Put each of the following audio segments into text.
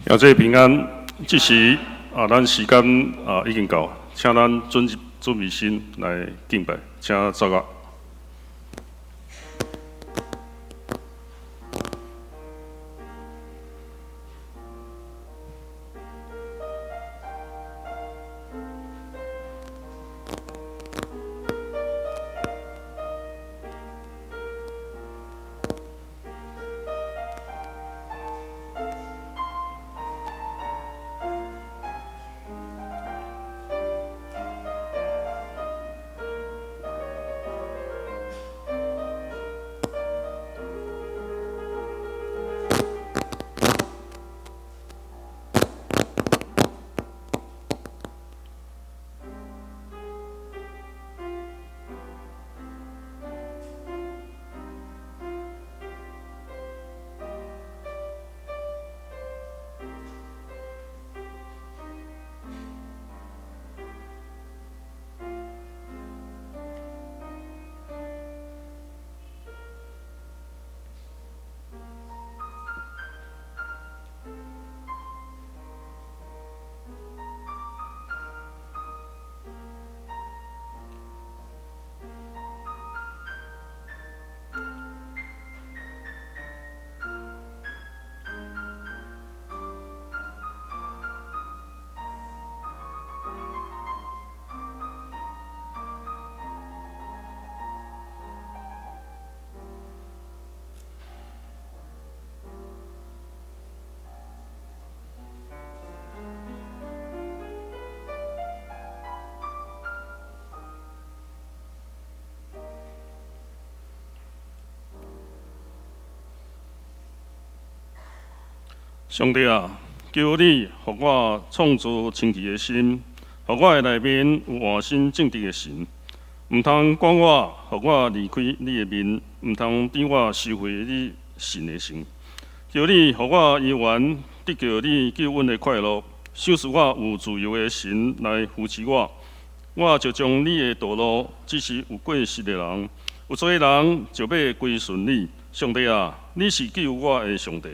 兄弟平安，這時啊，咱時間啊已經到，請咱準備心來敬拜，請奏樂。上帝啊，求你予我創造清潔的心，予我的內面有換新正直的神。毋通趕我，予我離開你的面，毋通致我收回你神的聖。求你予我猶原得著你救恩的快樂，賞賜我有自由的神來扶持我。我就將你的道路指示有過失的人，有罪的人就欲歸順你。上帝啊，你是救我的上帝。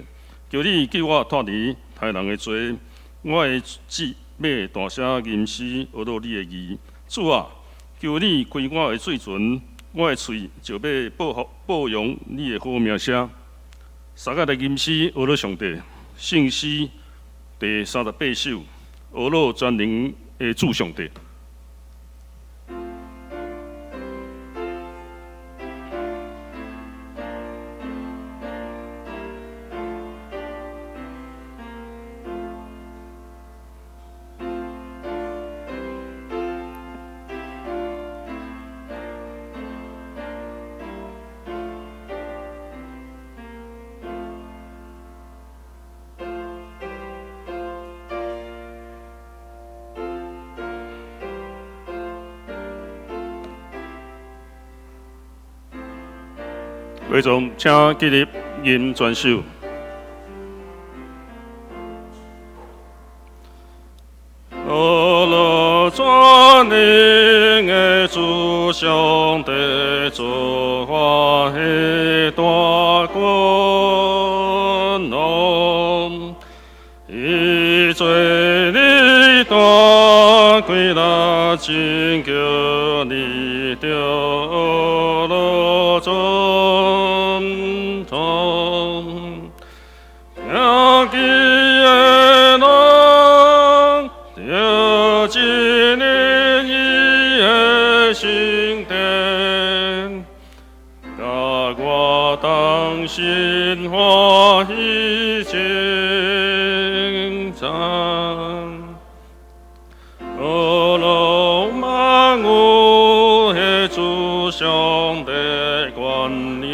求你救我脫離殺人的罪，我的舌欲大聲吟詩，呵咾你的義。主啊，求你開我的嘴唇，我的喙就欲報揚你的好名聲。三個來吟詩呵咾上帝，聖詩第38首，呵咾全能的主上帝。會眾，請起立吟全首。呵咾全能的主上帝，造化的大君王，伊做你大權力，拯救你著呵咾尊崇，聽見的人著紀念伊的聖殿，佮我同心歡喜稱讚。呵咾萬有的主上帝，願伊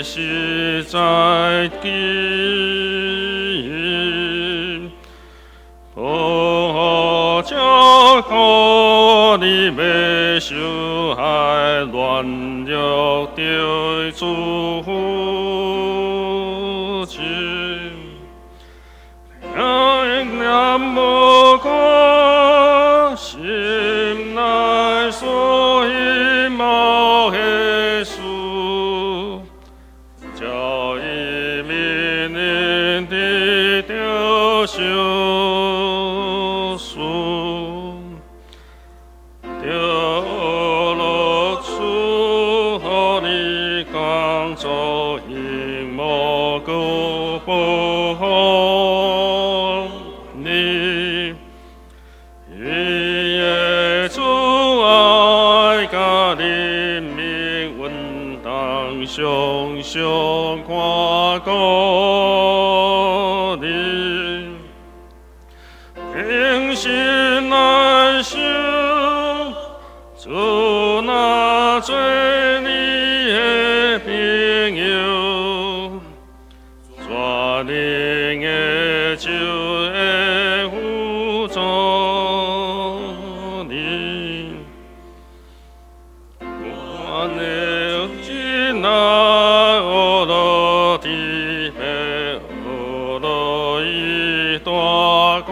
實在記，保護照顧你袂受害，軟弱著主扶持，聽念無看，心內所希望的事，照伊命令得著賞人民允當常常看顧你，平心來想，主若做你的朋友，全能的就會輔助你。阮的真愛學落天父，學落伊大權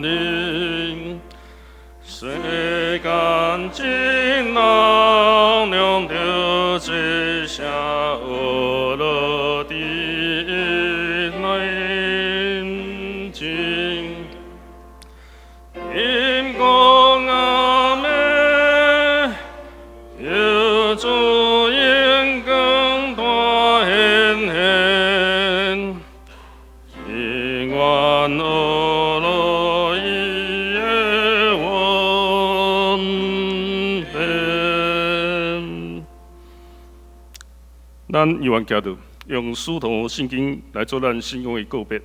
能，世間只能量著這聲學落佇內情。天公阿妹，求主榮光大顯現，永遠學落伊的恩典。咱猶原行到用使徒信經來做咱信仰的告別。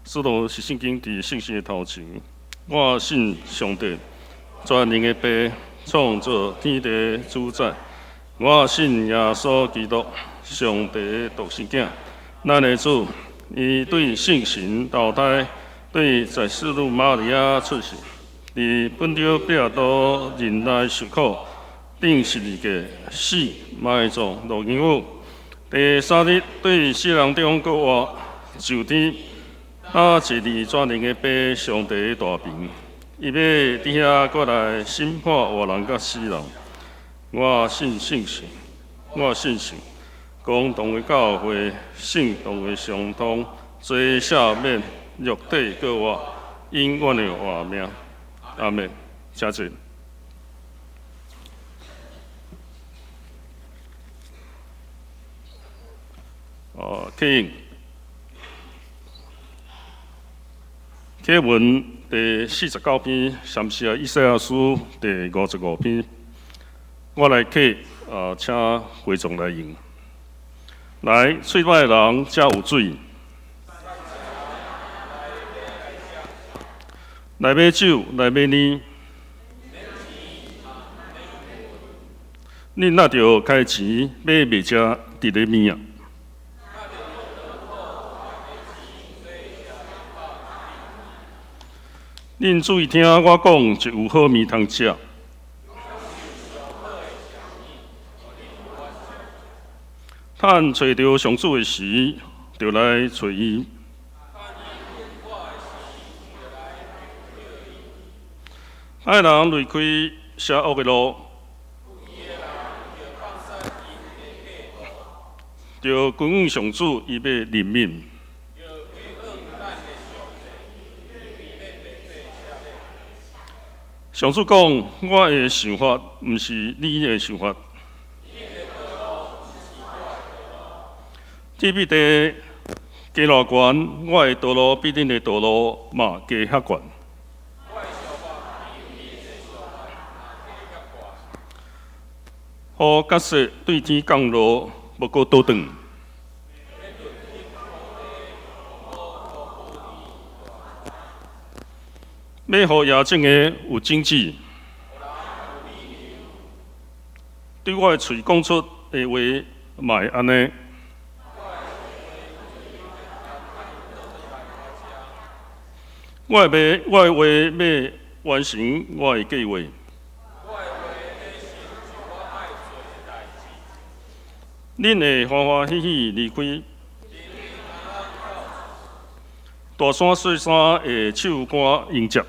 使徒是聖經佇信心的頭前。我信上帝，全能的父，創造天地主宰。我信耶穌基督，上帝的獨生囝，咱的主，伊對聖神投胎，對十四女瑪利亞出世，佇本丟彼拉多忍耐受苦，釘十字架，死，埋葬，落陰府。第三日對死人中復活，上天，啊，坐佇全能的父上帝的大爿，伊欲佇遐閣來審判活人佮死人。我信聖神，我信聖公同的教會，聖徒的相通，罪赦免，肉體復活，永遠的活命。阿們，請坐。哦，聽。啟文第49篇，三四啊，以賽亞書第55篇，我來啟啊，請會眾來用。來，喙歹的人才有水，來買酒，來買奶。恁若著開錢買袂食佇咧物啊？恁注意聽我講，就有好物通食。趁揣著上主的時，就來揣伊。歹人離開邪惡的路，就歸向上主，伊欲憐憫。上主講：我的想法毋是你的想法。天比地加偌懸，我的道路比恁的道路嘛加遐懸。雨佮雪對天降落，無閣倒轉。欲予野種的有種子，對我的喙講出的話嘛會按呢。我的話欲完成我的計畫。恁會歡歡喜喜離開，大山細山會唱歌迎接。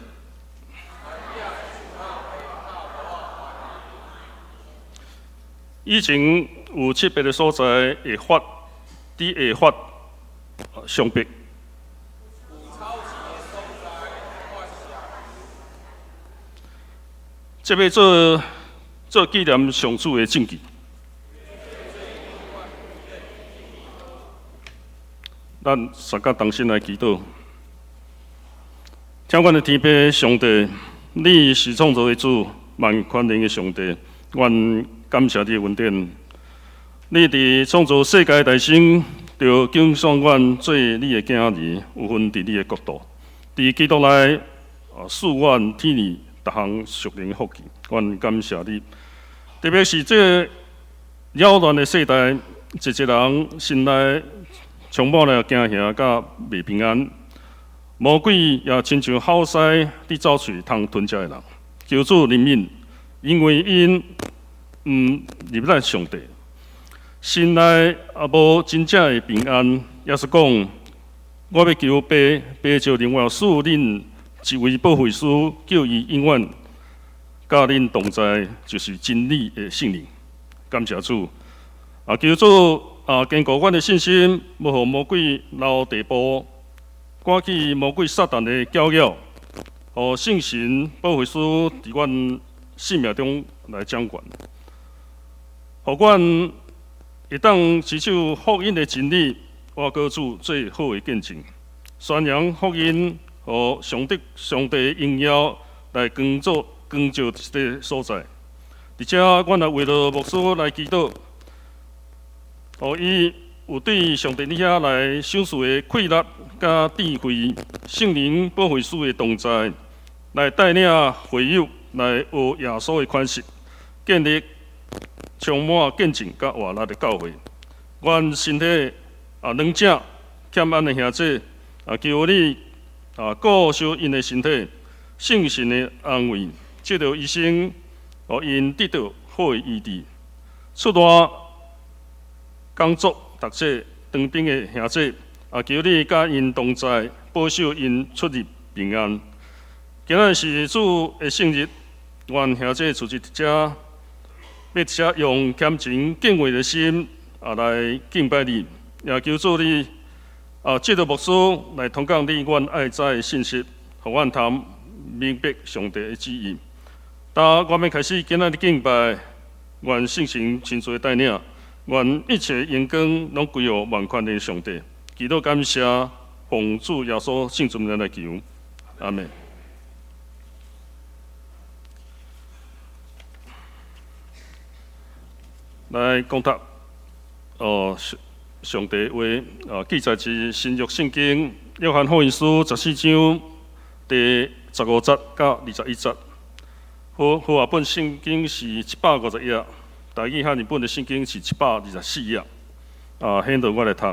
以前有七八个所在會發，佇會發相別。這欲做做紀念上主的證據。咱三甲同心來祈禱。天阮的天父上帝，你是創造的主，萬權能的上帝，阮感謝你的恩典。你佇創造世界大先，就揀選阮做你的囝兒，有份佇你的國度。佇基督內，賜阮天義逐項屬靈福氣。阮感謝你。特別是這個擾亂的世代，濟濟人心內充滿了驚嚇佮袂平安。魔鬼也親像吼獅佇走揣通吞食的人，求主憐憫，因為𪜶毋入咱上帝，心內也無真正的平安。耶穌講：我欲求父，父就另外賜恁一位保惠師，叫伊永遠佮恁同在，就是真理的聖靈。感謝主，啊，求主啊，堅固阮的信心，無予魔鬼留地步。趕去魔鬼撒旦的攪擾，予聖神保惠師佇阮生命中來掌權，予阮會當持守福音的真理，活過主最好的見證，宣揚福音，予上帝上帝的榮耀來光照光照這個所在。佇遮，阮也為著牧師來祈禱，予伊有對上帝你遐來賞賜的氣力佮智慧，聖靈保惠師的同在，來帶領會友來學耶穌的款式，建立充滿見證佮活力的教會。願身體啊軟正欠安的兄姊啊，求你啊顧惜𪜶的身體，聖神的安慰，藉著醫生，予𪜶得到好的醫治。出外工作、讀冊、當兵的兄姊，啊，求你佮𪜶同在，保守𪜶出入平安。今仔日是主的聖日，願兄姊聚集佇遮，欲佇遮用虔誠敬畏的心啊來敬拜你，也求主你啊，藉著牧師來通講你阮愛知的信息，予阮通明白上帝的旨意。當我欲開始今仔日敬拜，願聖神親自帶領。願一切榮光攏歸予萬權的上帝。祈禱感謝，奉主耶穌聖尊名來求，阿們。來講讀哦，上帝話啊，記載佇新約聖經約翰福音書14章第15節到21節。和合本聖經是150頁。台語漢譯本的聖經是724頁，啊，現在我來讀，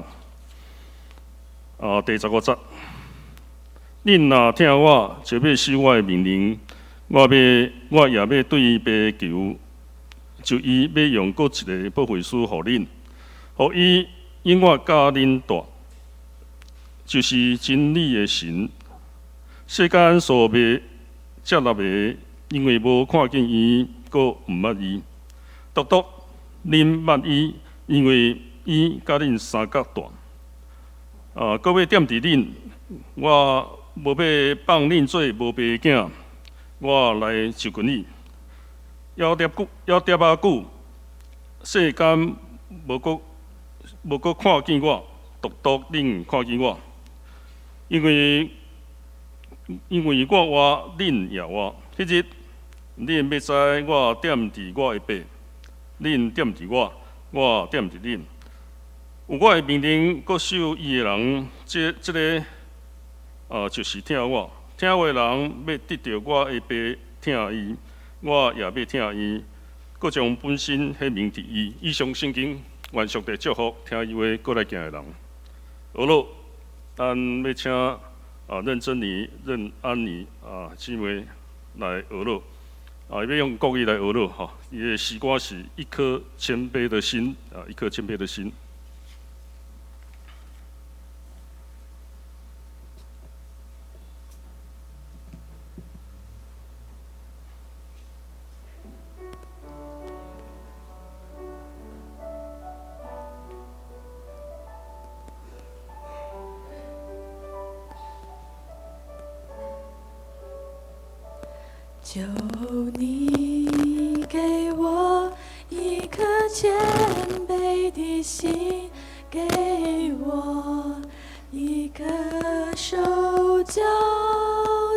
啊，第15節，恁若疼我，就欲守我的命令，我欲，我也欲對父求，就伊欲用閣一个保惠師予恁，予伊永遠佮恁蹛，就是真理的神。世間所袂接納的，因為無看見伊，閣毋捌伊。獨獨恁捌伊，因為伊佮恁相佮蹛。啊，閣欲踮佇恁，我無欲放恁做無爸的囝，我來就近你。猶疊久，猶疊仔久，世間無閣無閣看見我，獨獨恁看見我，因為因為我活，恁也活。彼日，恁欲知我踮佇我的爸。恁踮佇我，我踮佇恁。有我的命令，閣守伊的人，這這个啊，就是疼我。疼我的人，欲得著我的爸疼伊，我也欲疼伊，閣將本身顯明佇伊。以上聖經，願上帝祝福聽伊話閣來行的人。好囉，咱欲請啊認真妮、認安妮啊姊妹來學囉。啊，欲用國語來學囉吼，伊的詩歌是一顆謙卑的心啊，一顆謙卑的心。求你給我一顆謙卑的心，給我一顆受教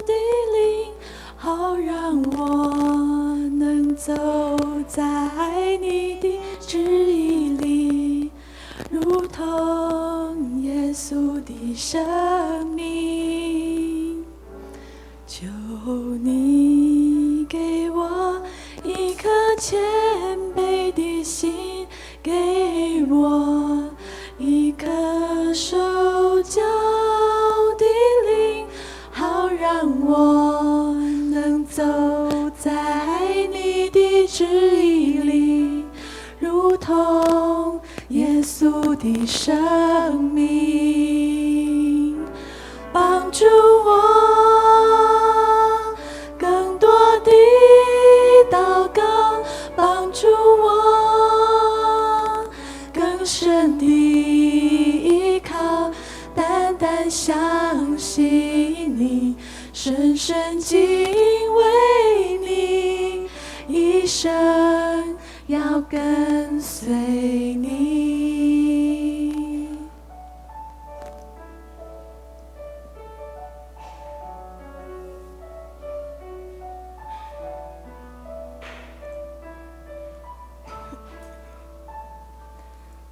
的靈，好讓我能走在你的旨意裡，如同耶穌的生命。求你給我一顆謙卑的心，給我一顆受教的靈，好讓我能走在你的旨意裡，如同耶穌的生命。幫助我更多的禱告，幫助我更深的依靠，單單相信你，深深敬畏你，一生要跟隨你。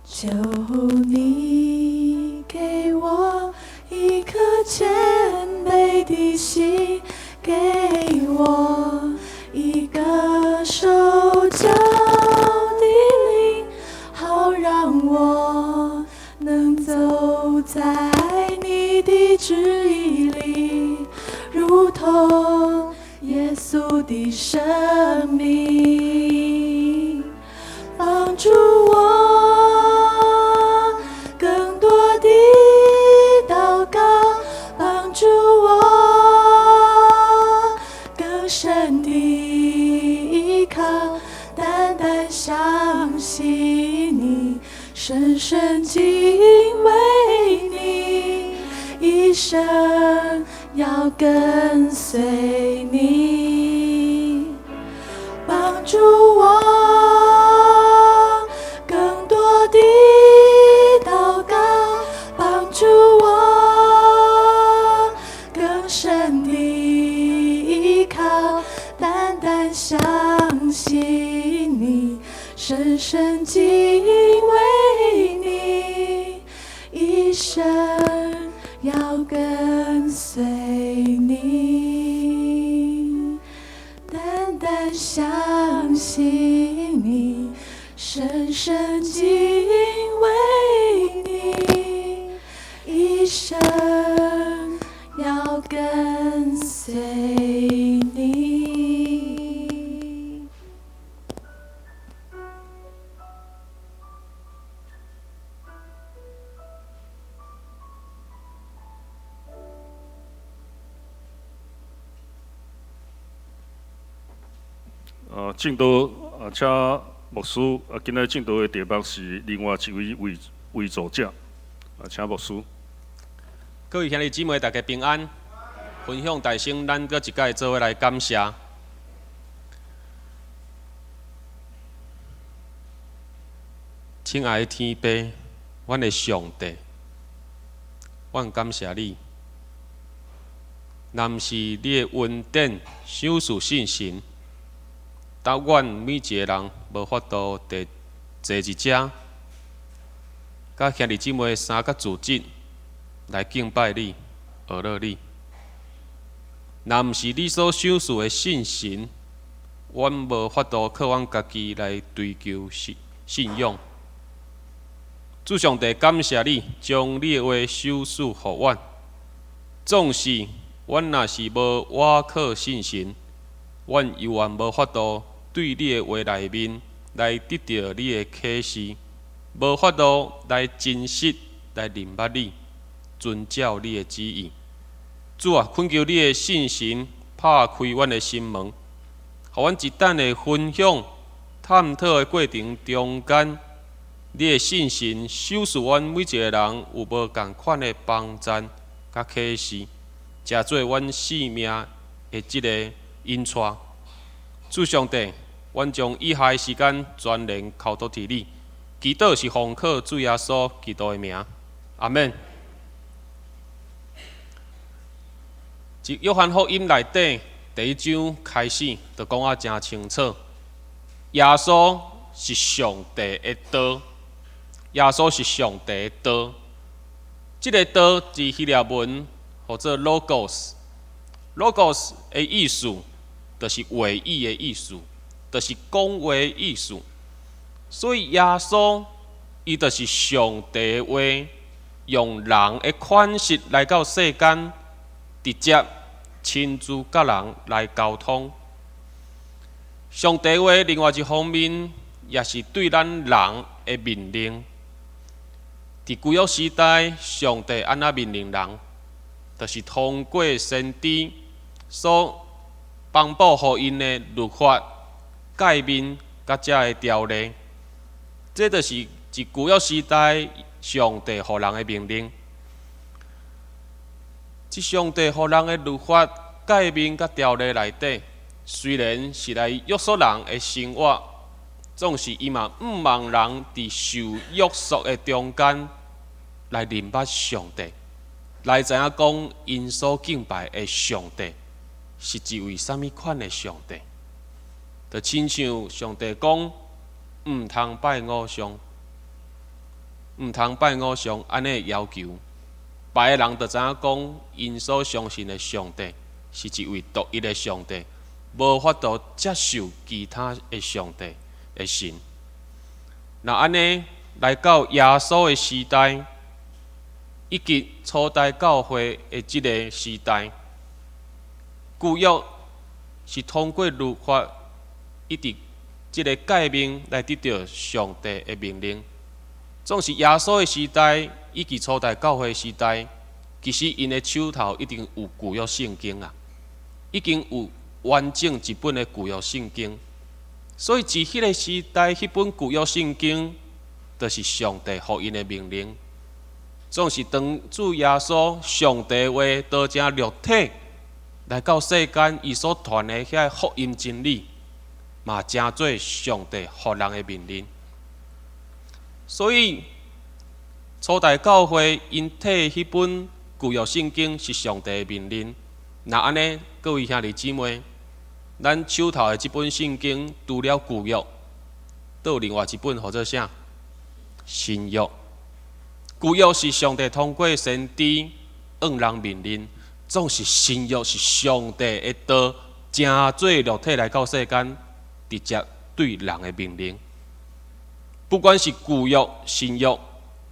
求你給我一顆謙卑的心，給我一個受教的靈，好讓我能走在你的旨意裡，如同耶穌的生命。幫助我更多的禱告，幫助我更深的依靠，單單相信你，深深敬畏你，一生要跟隨你。幫助我更多的禱告，幫助我更深的依靠，單單相信你，深深敬畏你，一生要跟隨你。單單相信你，深深敬畏你，一生要跟隨你。證道啊，請牧師啊，今日證道的題目是另外一位為造者啊，請牧師。各位兄弟姊妹，大家平安。分享大聲，咱閣一擺做伙來感謝。親愛的天父，阮的上帝，阮感謝你。若毋是你的恩典、賞賜、信心，當阮每一個人無法度佇坐佇遮，佮兄弟姊妹三個組織來敬拜你、學樂你。若毋是你所賞賜的信心，阮無法度靠阮家己來追求信仰。主上帝，感謝你將你的話賞賜予阮。縱使阮若是無倚靠信心，阮猶原無法度對你的話內面來得著你的啟示，無法度來真實來認捌你，遵照你的旨意。主啊，懇求你的信心拍開阮的心門，予阮一等的分享探討的過程中間，你的信心賞賜阮每一個人有無仝款的幫贊佮啟示，成做阮生命的這个引帶。主上帝，阮將以下的時間全然交託佇你，祈禱是奉靠主耶穌基督的名，阿們。佇約翰福音內底第一章開始，就講啊誠清楚。耶穌是上帝的道，耶穌是上帝的道。這个道佇希臘文號做 logos，logos 的意思就是話語的意思，就是講話的意思。所以耶穌伊就是上帝的話，用人的款式來到世間，直接親自佮人來溝通。上帝話另外一方面，也是對咱人的命令。佇舊約時代，上帝按怎命令人？就是通過先知所頒布予𪜶的律法、誡命佮這个條例。這就是佇舊約時代上帝予人的命令。這上帝予人的律法、誡命佮條例內底，雖然是來約束人的生活，總是伊嘛向望人佇受約束的中間來認捌上帝，來知影講𪜶所敬拜的上帝是一位啥物款的上帝。就親像上帝講，毋通拜偶像，毋通拜偶像，按呢要求，別个人就知影講，𪜶所相信的上帝是一位獨一的上帝，無法度接受其他的上帝的神。若按呢來到耶穌的時代，以及初代教會的這个時代，舊約是通過律法以及這个誡命來得著上帝的命令。總是耶穌的時代以及初代教會時代，其實𪜶的手頭一定有舊約聖經啊，已經有完整一本的舊約聖經。所以，佇彼个時代，彼本舊約聖經就是上帝予𪜶的命令。總是當主耶穌上帝話道成肉體來到世間，伊所傳的遐福音真理，嘛成做上帝予人的命令。所以，初代教會𪜶提彼本舊約聖經是上帝的命令。若按呢，各位兄弟姊妹，咱手頭的這本聖經，除了舊約，閣有另外一本號做啥？新約。舊約是上帝通過先知向人命令，總是新約是上帝的道，成做肉體來到世間，直接對人的命令。不管是舊約、新約，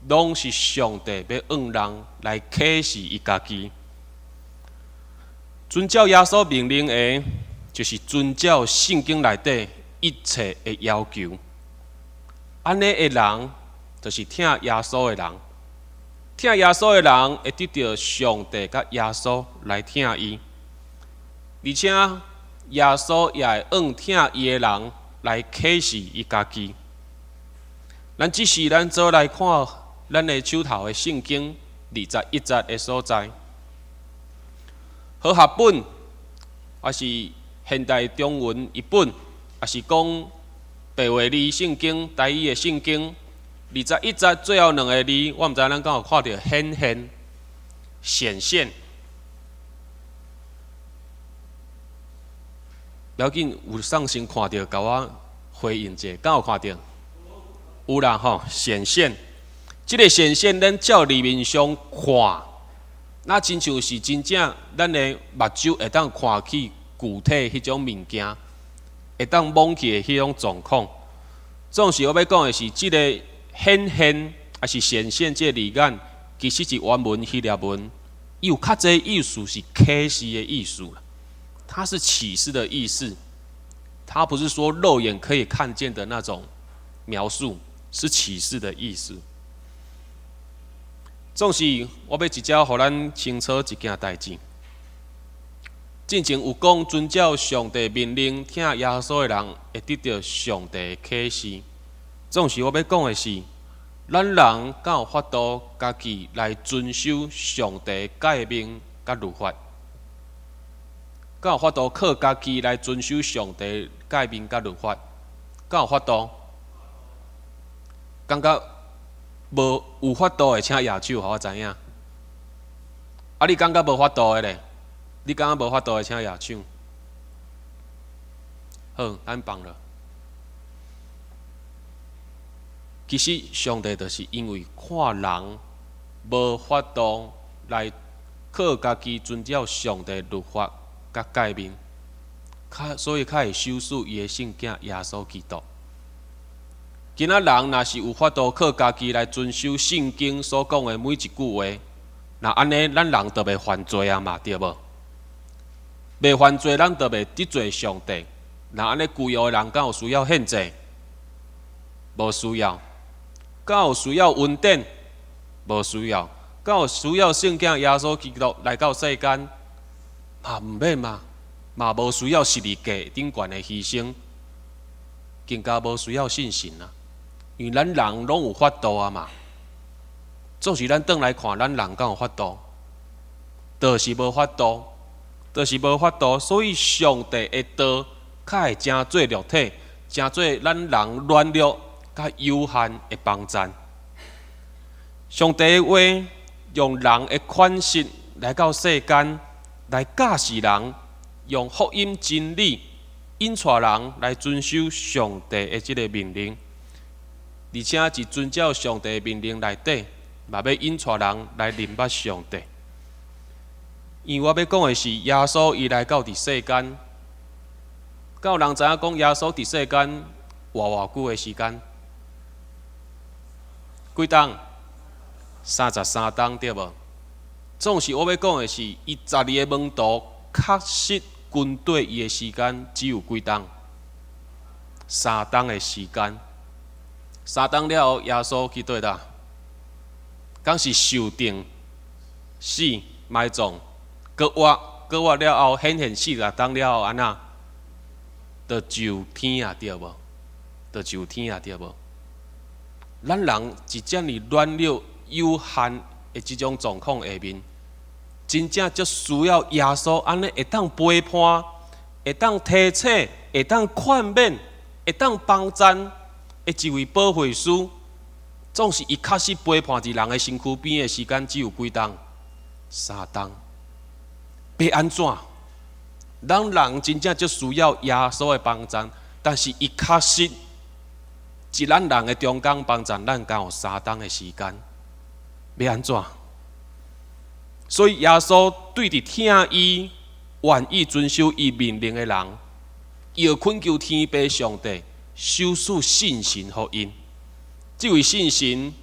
攏是上帝欲向人來啟示伊家己。遵照耶穌命令的，就是遵照聖經內底一切的要求。按呢的人，就是疼耶穌的人。疼耶穌的人會得著上帝佮耶穌來疼伊，而且耶穌也會向疼伊的人來啟示伊家己。咱這時咱做來看咱的手頭的聖經21節的所在，和合本，抑是現代中文譯本，抑是講白話字聖經、台語的聖經，二十一節最後兩個字，我毋知咱敢有看著顯現、顯現。不要緊，有送先看著，共我回應者，敢有看著？有啦吼，顯現。這个顯現，咱照字面上看，那親像是真正咱的目睭會當看去具體彼種物件，會當摸去的彼種狀況。總是我欲講的是，這个顯現抑是顯現這个字眼，其實是原文希臘文，伊有較濟意思是啟示的意思啦，它是啟示的意思，它不是說肉眼可以看見的那種描述，是啟示的意思。總是我欲直接予咱清楚一件代誌。進前有講遵照上帝命令疼耶穌的人，會得著上帝的啟示。總是我欲講的是，咱人敢有法度家己來遵守上帝誡命佮律法？敢有法度靠家己來遵守上帝誡命佮律法？敢有法度？感覺無有法度的，請舉手，予我知影。啊，你感覺無法度的咧？你感覺無法度的，請舉手。好，咱放落。其實上帝就是因為看人無法度來靠家己遵照上帝律法佮誡命，較所以較會賞賜伊的聖囝耶穌基督。今仔人若是有法度靠家己來遵守聖經所講的每一句話，若按呢，咱人就袂犯罪啊嘛，對無？袂犯罪，咱就袂得罪上帝。若按呢，舊約的人敢有需要獻祭？無需要。敢有需要恩典？無需要。敢有需要聖囝耶穌基督來到世間？嘛毋免嘛，嘛無需要十字架頂懸的犧牲，更加無需要信神啊！因為咱人攏有法度啊嘛。總是咱轉來看，咱人敢有法度？就是無法度，就是無法度。所以上帝的道較會成做肉體，成做咱人軟弱佮有限的幫贊。上帝的話用人的款式來到世間，來教示人，用福音真理引帶人來遵守上帝的這个命令，而且佇遵照上帝的命令內底，嘛欲引帶人來認捌上帝。因為我欲講的是耶穌伊來到佇世間，敢有人知影講耶穌佇世間活偌久的時間？幾冬？33冬對無？總是我欲講的是，伊12個門徒確實跟綴伊的時間只有幾冬？三冬的時間。三冬了後，耶穌去佗佗？敢是受釘、死、埋葬、閣活、閣活了後顯現40冬了後，按怎？就上天啊，對無？就上天啊，對無？咱人佇遮爾軟弱有限的這種狀況下面，真正足需要耶穌按呢會當陪伴，會當提醒，會當勸勉，會當幫贊的一位保惠師，總是伊確實陪伴佇人的身軀邊的時間只有幾冬？三冬。欲按怎？咱人真正足需要耶穌的幫贊，但是伊確實佇咱人的中間幫贊咱，敢有三冬的時間？欲按怎？所以耶穌對佇疼伊、願意遵守伊命令的人，伊會懇求天父上帝賞賜聖神予𪜶。這位聖神，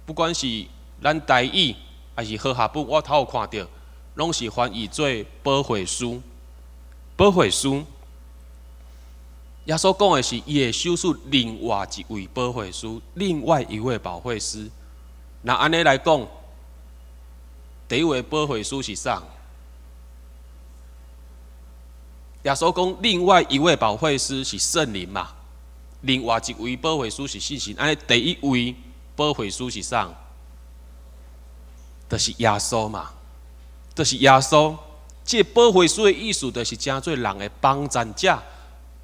不管是咱台語，抑是和合本，我頭有看著，攏是翻譯做保惠師。保惠師，耶穌講的是，伊會賞賜另外一位保惠師，另外一位保惠師。若按呢來講，第一位保惠師是啥？耶穌講另外一位保惠師是聖靈嘛？另外一位保惠師是聖神。按呢第一位保惠師是啥？就是耶穌嘛，就是耶穌。這個保惠師的意思，就是成做人的幫贊者、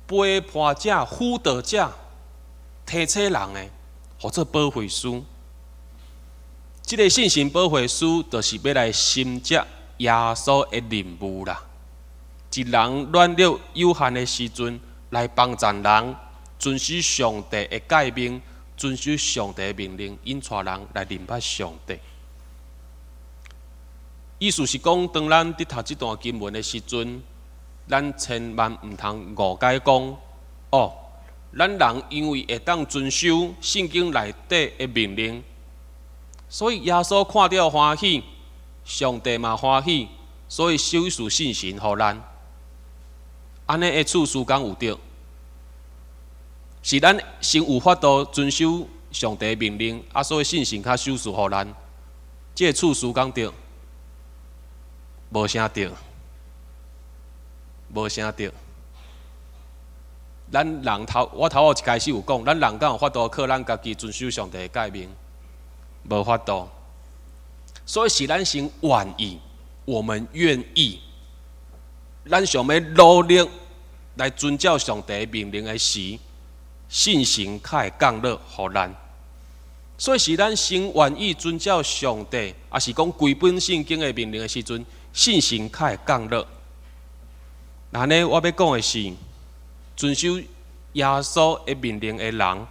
陪伴者、輔導者、提醒人的，號做保惠師。這个聖神保惠師，就是欲來承接耶穌的任務啦。佇人軟弱有限的時陣，來幫贊人遵守上帝的誡命，遵守上帝的命令，引帶人來認捌上帝。意思是講，當咱佇讀這段經文的時陣，咱千萬毋通誤解講，哦，咱人因為會當遵守聖經內底的命令，所以耶穌看著歡喜，上帝嘛歡喜，所以賞賜聖神予咱。按呢的次序敢有對？是咱先有法度遵守上帝命令，啊，所以聖神較賞賜予咱。這个次序敢對？無啥對，無啥對。咱人頭，我頭仔一開始有講，咱人敢有法度靠咱家己遵守上帝的誡命？無法度。所以是咱先願意，我們願意，咱想欲努力來遵照上帝命令的時，聖神較會降落予咱。所以是咱先願意遵照上帝，抑是講規本聖經的命令的時陣，聖神較會降落。按呢，我欲講的是，遵守耶穌的命令的人，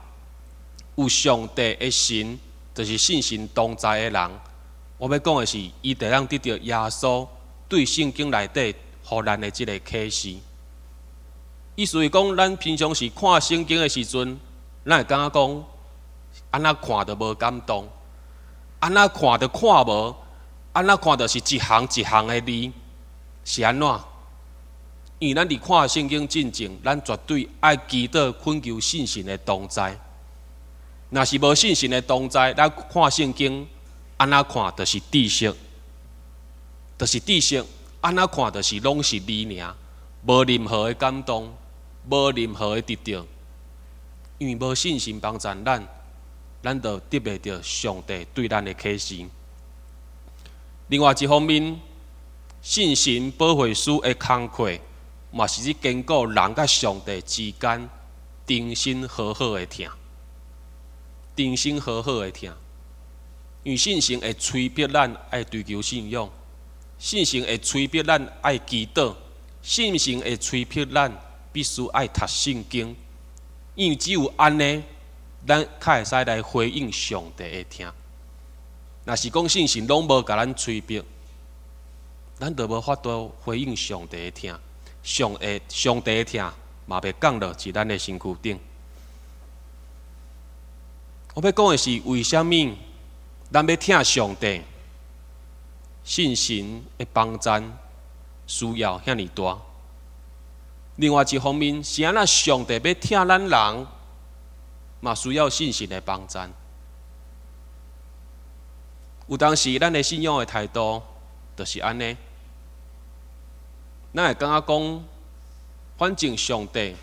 有上帝的神，就是信神同在的人。我欲講的是，伊就會當得著耶穌對聖經內底予咱的這个啟示。意思是講，咱平常時看聖經的時陣，咱會感覺講，按怎看都無感動，按怎看都看無，按怎看就是一行一行的字，是按怎？因為咱佇看聖經進前，咱絕對愛祈禱懇求信神的同在。若是無信神的同在，咱看聖經按怎看就是知識，就是知識，按怎看就是攏是字爾，無任何的感動，無任何的得著，因為無信神幫贊咱，咱就得袂著上帝對咱的啟示。另外一方面，信神保惠師的工課，嘛是咧堅固人佮上帝之間重新和好的疼，重新和好的疼。因為信神會催逼咱愛追求信仰，信神會催逼咱愛祈禱，信神會催逼咱必須愛讀聖經。因為只有按呢，咱較會使來回應上帝的疼。若是講信神攏無共咱催逼，咱就無法度回應上帝的疼。上帝的疼嘛袂降落佇咱的身軀頂。我欲講的是，為啥物咱欲疼上帝？信神的幫贊需要遐爾大。另外一方面，是按怎上帝欲疼咱人，嘛需要信神的幫贊。有當時，咱的信仰的態度就是按呢。咱會感覺講，反正上帝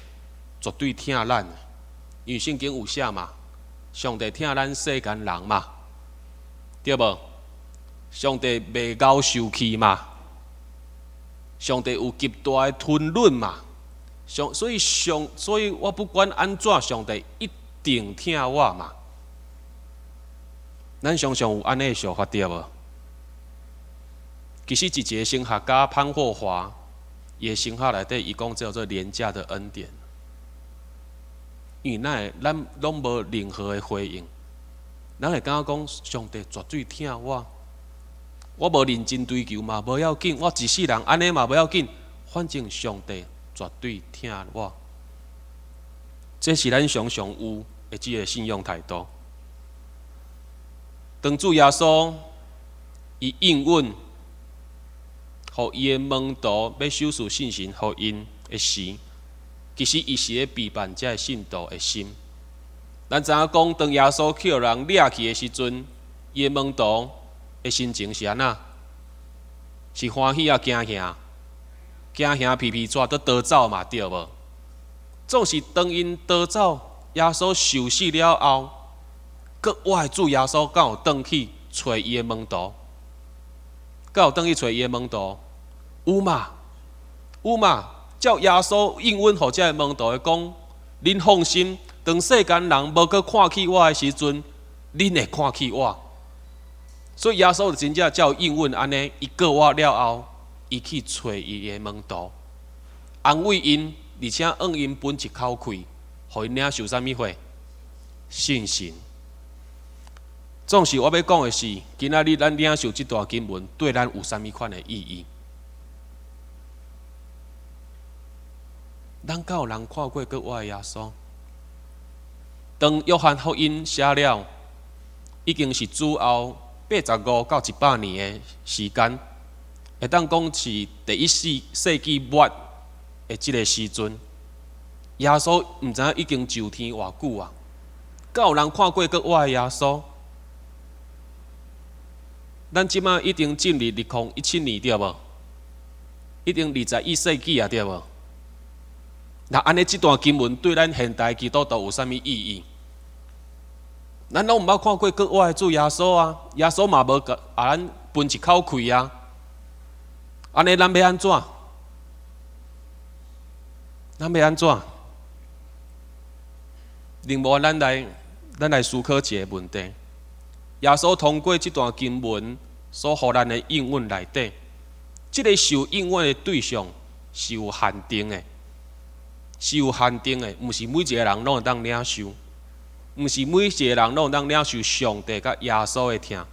絕對疼咱，因為聖經有寫嘛，上帝疼咱世間人嘛，對無？上帝袂𠢕受氣嘛，上帝有極大的吞忍嘛，所以我不管按怎，上帝一定疼我嘛。咱常常有按呢想法對無？其實一個神學家潘霍華，伊的神學內底，伊講叫做廉價的恩典。因為咱攏無任何的回應，咱會感覺講上帝絕對疼我，我無認真追求嘛無要緊，我一世人按呢嘛無要緊，反正上帝絕對疼我。這是咱常常有的這个信仰態度。當主耶穌伊應允，予伊的門徒欲賞賜聖神予𪜶的時，其實伊是咧備辦這个信徒的心。咱知影講，當耶穌去予人掠去的時陣，伊的門徒的心情是按怎？是歡喜抑驚嚇？驚嚇皮皮掣，閣逃走嘛，對無？總是當𪜶逃走，耶穌受死了後，閣活的主耶穌敢有轉去揣伊的門徒？敢有轉去揣伊的門徒？有嘛？有嘛？照耶穌應允予這个門徒的講，恁放心，當世間人無閣看起我的時陣，恁會看起我。所以耶穌就真正照應允按呢，伊過活了後，伊去揣伊的門徒，安慰𪜶，而且向𪜶分一口氣，予𪜶領受啥物貨？信神。總是我欲講的是，今仔日咱領受這段經文，對咱有啥物款的意義？咱敢有人看過閣活的耶穌？當約翰福音寫了，已經是主後85到100年的時間，會當講是第一世紀末的這个時陣，耶穌毋知影已經上天偌久啊？敢有人看過閣活的耶穌？咱這馬已經進入2017年對無？已經21世紀啊對無？那按呢，這段經文對咱現代基督徒有啥物意義？咱攏毋捌看過閣活的主耶穌啊，耶穌嘛無共咱分一口氣啊。按呢，咱欲按怎？咱欲按怎？另外，咱來思考一个問題：耶穌通過這段經文所予咱的應允內底，這个受應允的對象是有限定的，是有限定的，毋是每一个人攏會當領受。毋是每一个人攏會當領受上帝佮耶穌的疼，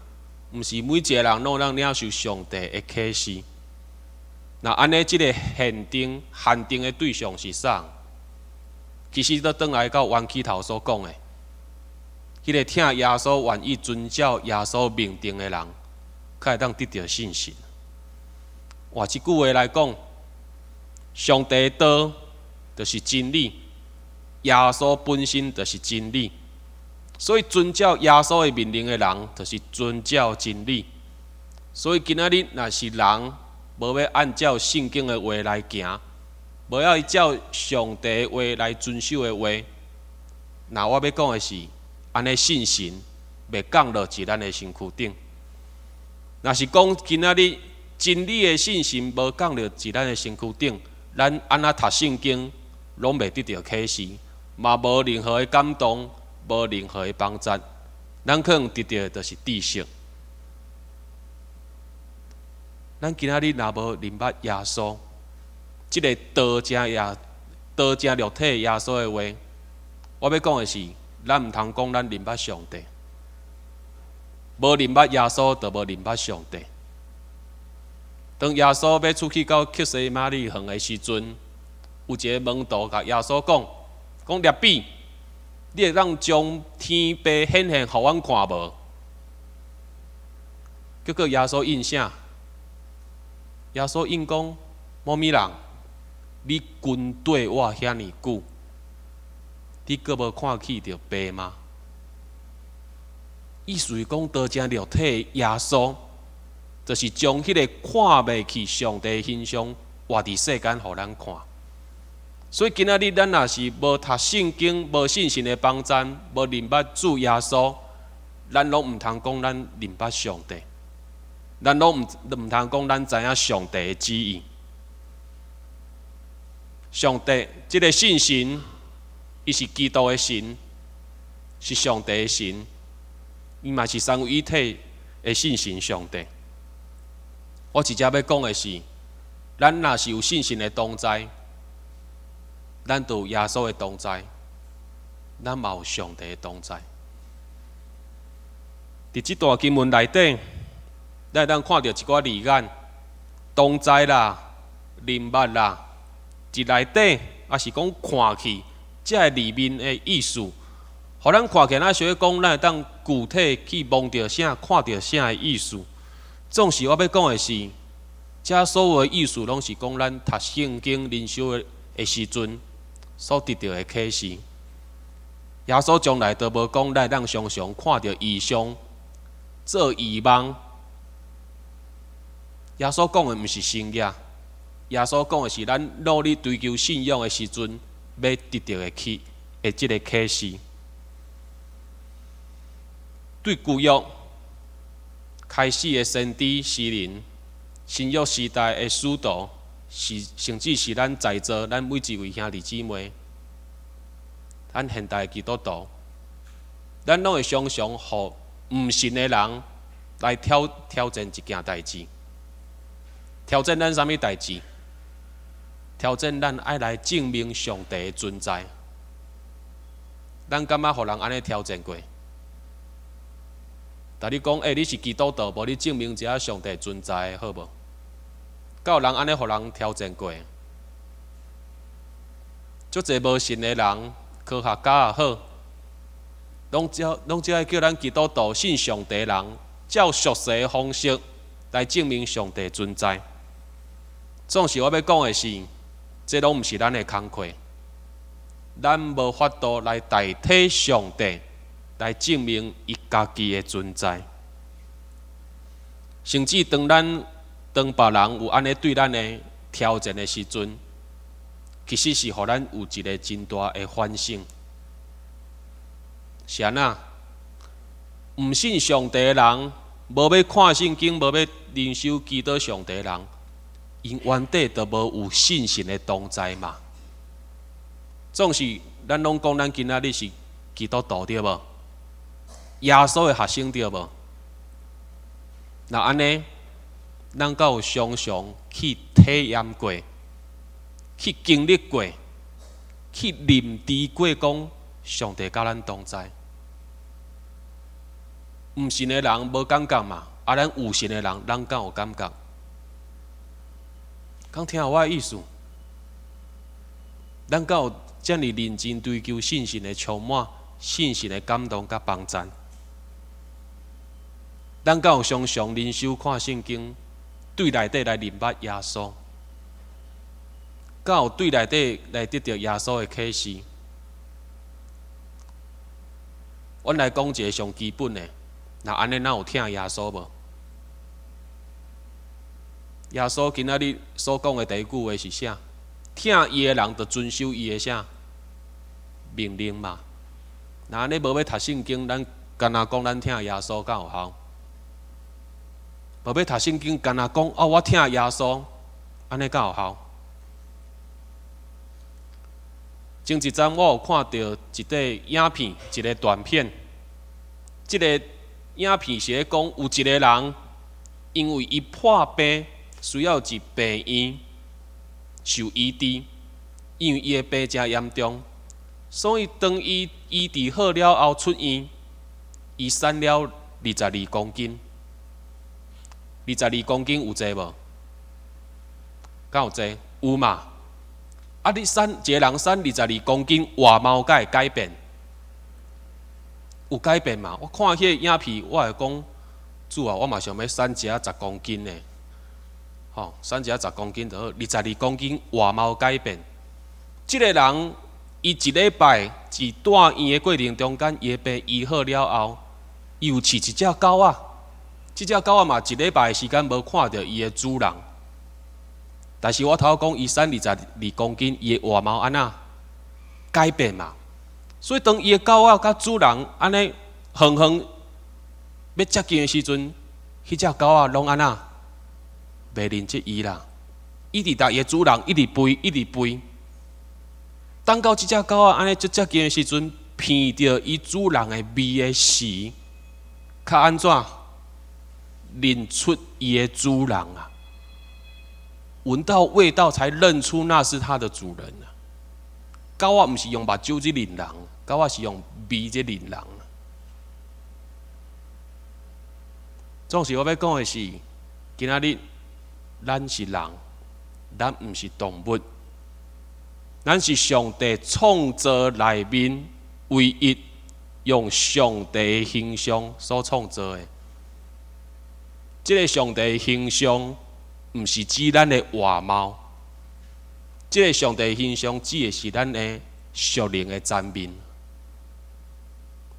毋是每一個人攏會當領受上帝的啟示。若按呢，這个限定的對象是啥？其實都轉來到冤起頭所講的，彼个疼耶穌、願意遵照耶穌命定的人，較會當得著信神。換一句話來講，上帝的道就是真理，耶穌本身就是真理，所以遵照耶穌的命令的人，就是遵照真理。所以今仔日若是人無欲按照聖經的話來行，無欲照上帝的話來遵守的話，那我欲講的是，按呢信神袂降落佇咱的身軀頂。若是講今仔日真理的信神無降落佇咱的身軀頂，咱按怎讀聖經，攏袂得著啟示，嘛無任何的感動，無任何的幫助，咱可能得著的就是知識。咱今仔日若無認捌耶穌，這个道成肉體耶穌的話，我欲講的是，咱毋通講咱認捌上帝，無認捌耶穌，就無認捌上帝。當耶穌欲出去到客西馬尼園的時陣，有一個門徒共耶穌講：講辣彼，你會當將天父顯現予阮看無？結果耶穌應啥？耶穌應講：某物人，你跟綴我遐爾久，你閣無看起著父嗎？意思是講，道成肉體的耶穌，就是將彼個看袂起上帝的形象活佇世間，予咱看。所以今仔日咱若是無讀聖經、無信神的幫贊、無認捌主耶穌，咱攏毋通講咱認捌上帝，咱攏毋通講咱知影上帝的旨意。上帝這个信神，伊是基督的神，是上帝的神，伊嘛是三位一體的信神上帝。我直接欲講的是，咱若是有信神的同在，咱就有耶穌的同在，咱嘛有上帝的同在。佇這段經文內底，咱會當看著一寡字眼，同在啦、認捌啦，佇內底，抑是講看去，這个裡面的意思，予咱看起來，若想欲講，咱會當具體去摸著啥、看著啥的意思。總是我欲講的是，這所有的意思，攏是講咱讀聖經、靈修的時陣所得著的啟示。耶穌從來都無講，咱會當常常看著異象、做異夢。耶穌講的毋是神跡，耶穌講的是咱努力追求信仰的時陣，欲得著的啟的這个啟示。對舊約開始的先知詩人，新約時代的使徒，是甚至是咱在座咱每一位兄弟姊妹，咱現代的基督徒，咱攏會常常予毋信的人來挑戰一件代誌，挑戰咱啥物代誌？挑戰咱愛來證明上帝的存在。咱敢捌予人按呢挑戰過？共你講，欸，你是基督徒，無你證明一下上帝存在，好無？敢有人按呢予人挑戰過？足濟無信的人，科學家也好，攏只愛叫咱基督徒信上帝的人，照俗世的方式來證明上帝存在。總是我欲講的是，這攏毋是咱的工課，咱無法度來代替上帝來證明伊家己的存在。甚至當別人有按呢對咱的挑戰的時陣，其實是予咱有一个真大的反省。是按怎？毋信上帝的人，無欲看聖經，無欲靈修祈禱上帝的人，𪜶原底就無有信神的同在嘛。總是咱攏講咱今仔日是基督徒對無？耶穌的學生對無？若按呢，咱敢有常常去體驗過、去經歷過、去認知過，講上帝佮咱同在。毋信的人無感覺嘛，啊，咱有信的人，咱敢有感覺？敢聽有我的意思？咱敢有遮爾認真追求聖神的充滿、聖神的感動佮幫贊？咱敢有常常靈修看聖經，對內底來認捌耶穌？敢有對內底來得著耶穌的啟示？阮來講一个上基本的，若按呢，咱有疼耶穌無？耶穌今仔日所講的第一句話是啥？疼伊的人，就遵守伊的啥命令嘛。若按呢無欲讀聖經，咱干焦講咱疼耶穌，敢有效？無欲讀聖經，干焦講哦，我疼耶穌，按呢敢有效？前一陣我有看著一塊影片，一个短片。這个影片是咧講，有一个人因為伊破病，需要入病院受醫治，因為伊的病誠嚴重，所以當伊醫治好了後出院，伊瘦了22公斤。22公斤有濟無？敢有濟？有嘛？啊！你瘦一个人瘦二十二公斤，外貌敢會改變？有改變嘛？我看彼个影片，我會講，主啊，我嘛想欲瘦一仔十公斤的，吼，瘦一仔十公斤就好。二十二公斤外貌改變，這个人伊一禮拜佇住院的過程中間，伊的病醫好了後，伊有飼一隻狗仔，這隻狗仔嘛一禮拜的時間無看著伊的主人。但是我頭講伊瘦二十二公斤，伊的外貌按怎改變嘛？所以當伊的狗仔佮主人按呢遠遠欲接近的時陣，彼隻狗仔攏按怎袂認得伊啦？一直共伊的主人一直吠，一直吠。等到這隻狗仔按呢足接近的時陣，聞著伊主人的味的時，較按怎認出伊的主人啊？聞到味道才認出那是他的主人啊！狗仔毋是用目睭去認人，狗仔是用味去認人。總是我欲講的是，今仔日咱是人，咱毋是動物，咱是上帝創造內面唯一用上帝的形象所創造的。這个上帝的形象，毋是指咱的外貌，這个上帝形象指的是咱的屬靈的層面。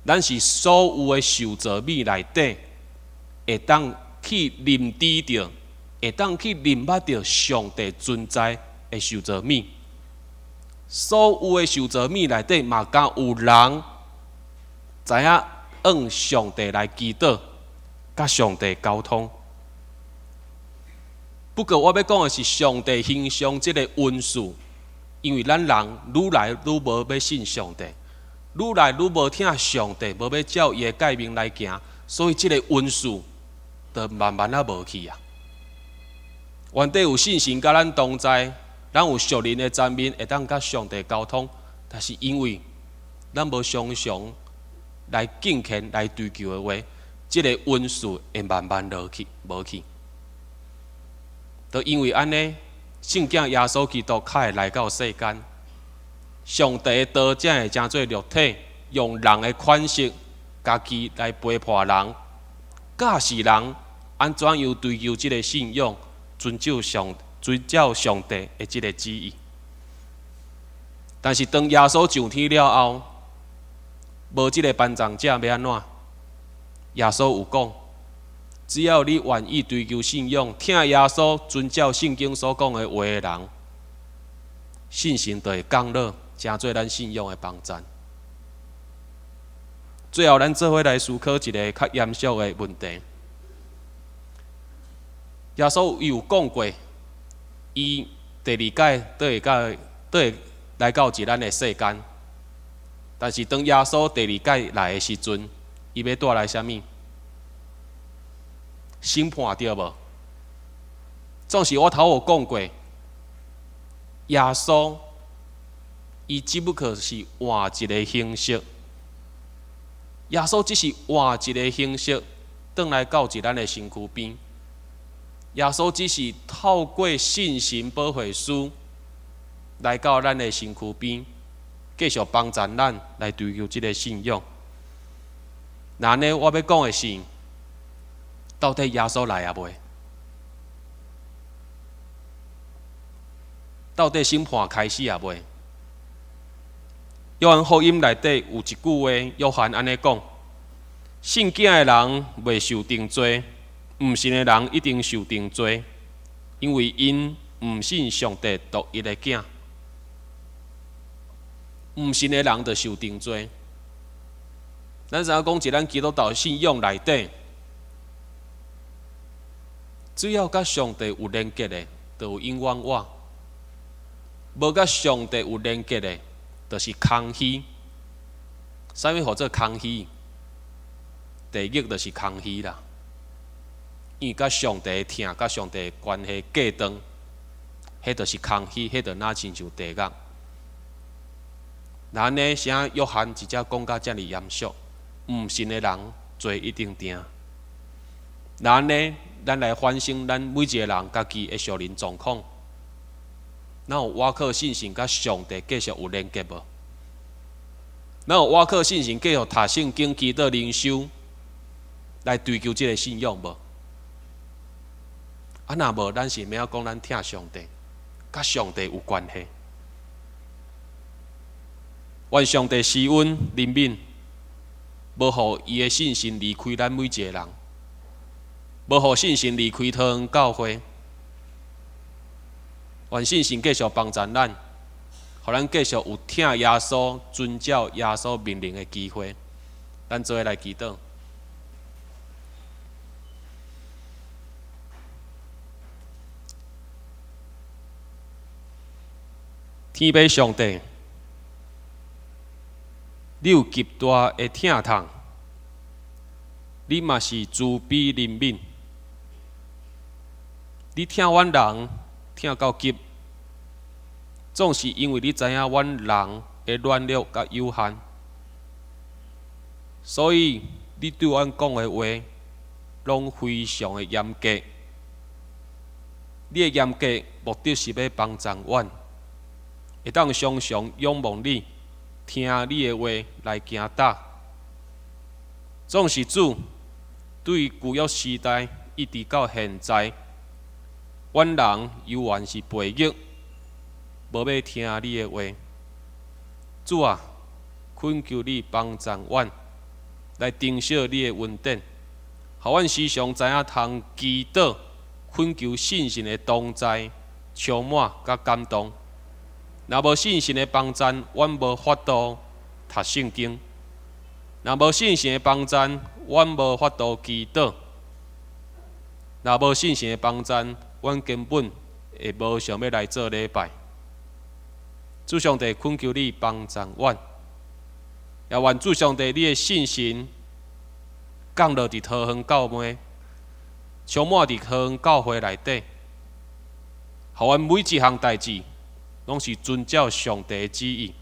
咱是所有的受造物內底，會當去認知著，會當去認捌著上帝存在的受造物。所有的受造物內底，嘛敢有人知影向上帝來祈禱，佮上帝溝通。不過，我欲講的是上帝形象這個恩賜，因為咱人愈來愈無欲信上帝，愈來愈無疼上帝，無欲照伊的誡命來行，所以這个恩賜就慢慢仔無去啊。原底有聖神佮咱同在，咱有屬靈的層面會當佮上帝溝通，但是因為咱無常常來敬虔來追求的話，這个恩賜會慢慢落去，無去。就因為按呢，聖子耶穌基督較會來到世間，上帝的道才會成做肉體，用人的款式，家己來陪伴人，教示人按怎樣追求這个信仰，遵照上帝的這个旨意。但是當耶穌上天了後，無這个幫贊者欲按怎？耶穌有講。只要你願意追求信仰，疼耶穌，遵照聖經所講的話的人，聖神就會降落，成做咱信仰的幫贊。最後，咱做伙來思考一个較嚴肅的問題。耶穌伊有講過，伊第二擺倒會到，倒會來到佇咱的世間。但是當耶穌第二擺來的時陣，伊欲帶來啥物？審判對無？總是我頭有講過，耶穌伊只不過是換一个形式。耶穌只是換一个形式，轉來到佇咱的身軀邊。耶穌只是透過聖神保惠師來到咱的身軀邊，繼續幫助咱來追求這个信仰。那呢，我欲講的是，到底耶穌來啊未？到底審判開始啊未？約翰福音內底有一句話，約翰按呢講：信囝的人袂受定罪，毋信的人一定受定罪，因為𪜶毋信上帝獨一的囝。毋信的人就受定罪。咱知影講，佇咱基督徒信仰內底，只要佮上帝有連結的，就有永遠活；無佮上帝有連結的，就是空虛。啥物號做空虛？地獄就是空虛啦。因為佮上帝的疼、佮上帝的關係隔斷，彼就是空虛，彼就若親像地獄。那按呢，啥約翰直接講甲遮爾嚴肅，毋信的人罪一定定。那按呢，咱來反省咱每一个人家己的屬靈狀況，咱有倚靠信心佮上帝繼續有連結無？咱有倚靠信心繼續讀聖經、祈禱、靈修，來追求這个信仰無？啊，若無，咱是欲講咱疼上帝，佮上帝有關係。願上帝施恩憐憫，無予伊的聖神離開咱每一个人，無予聖神離開桃園教會。願聖神繼續幫助咱，予咱繼續有疼耶穌、遵照耶穌命令的機會。咱做伙來祈禱。天父上帝，你有極大的疼痛，你嘛是慈悲憐憫，你疼阮人疼到極，總是因為你知影阮人的軟弱佮有限，所以你對阮講的話，攏非常的嚴格。你的嚴格目的是欲幫助阮，會當常常仰望你，聽你的話來行踏。總是主對舊約時代一直到現在，阮人猶原是背逆，無欲聽你的話。主啊，懇求你幫助阮來珍惜你的恩典，予阮時常知影通祈禱、懇求聖神的同在、充滿佮感動。若無聖神的幫助，阮無法度讀聖經；若無聖神的幫助，阮無法度祈禱；若無聖神的幫助，阮根本會無想欲來做禮拜。主上帝，懇求你幫助阮，也願主上帝你的聖神降落佇桃園教會，充滿佇桃園教會內底，予阮每一項代誌攏是遵照上帝的旨意，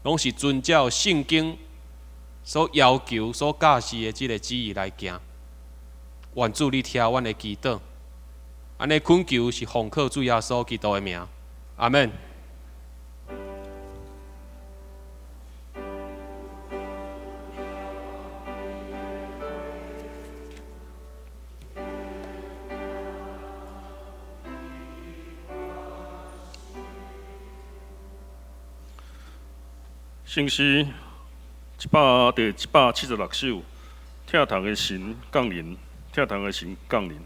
攏是遵照聖經所要求、所教示的這个旨意來行。願主你聽阮的祈禱，按呢懇求是奉靠主耶穌基督的名，阿們。聖詩第176首，疼痛的神降臨，疼痛的神降臨。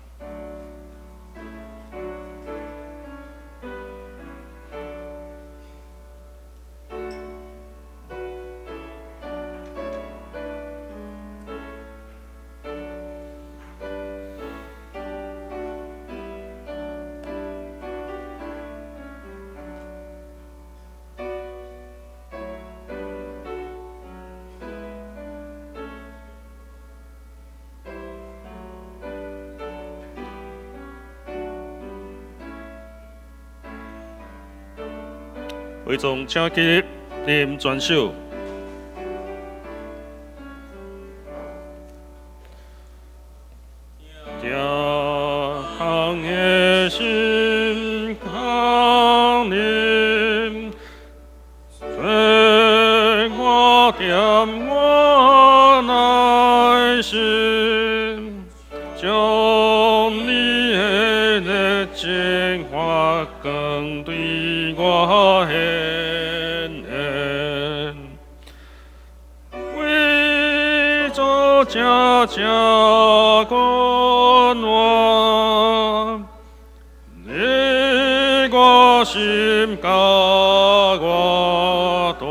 會眾請起立，念全首。心，將你的熱情發光對我顯現，為主這這關懷，你我心加偌大，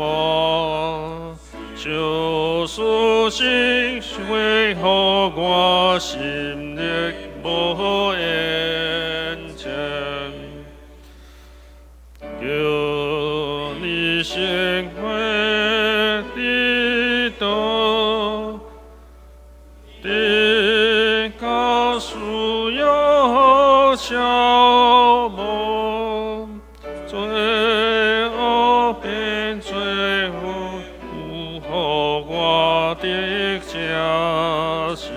求主聖血予我心力無延遲，求你聖血的道，得到需要消磨，罪惡變做有予我得正心。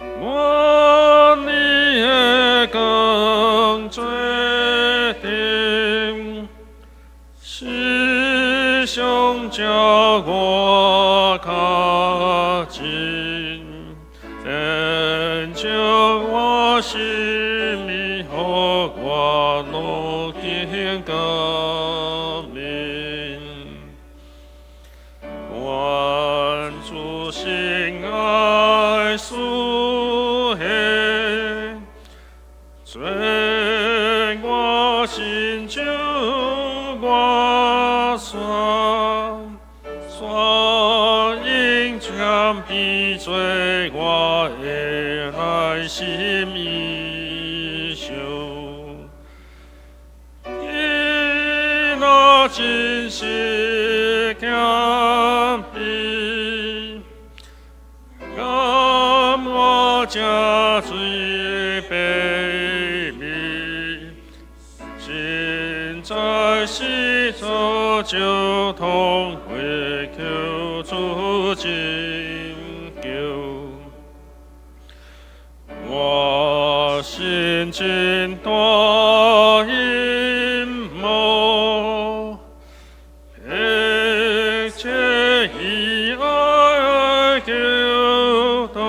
願你的光做陣，時常照我跤前，牽著我心意，予我路見光明。願主聖愛賜顯，做我心就我山，山應謙卑做我的內心意想。伊若真實謙卑，甘我這最卑微，實在是造就痛悔求主拯救。我心真大陰謀，迫切以愛求道，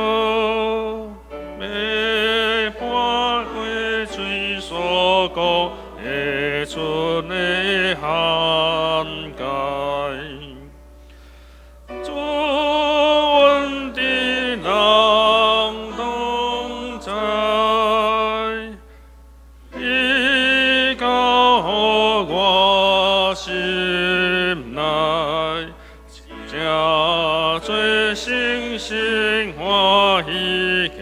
欲跋過罪所講會出的限界。主恩的人同在，伊教我心內，這做星星歡喜行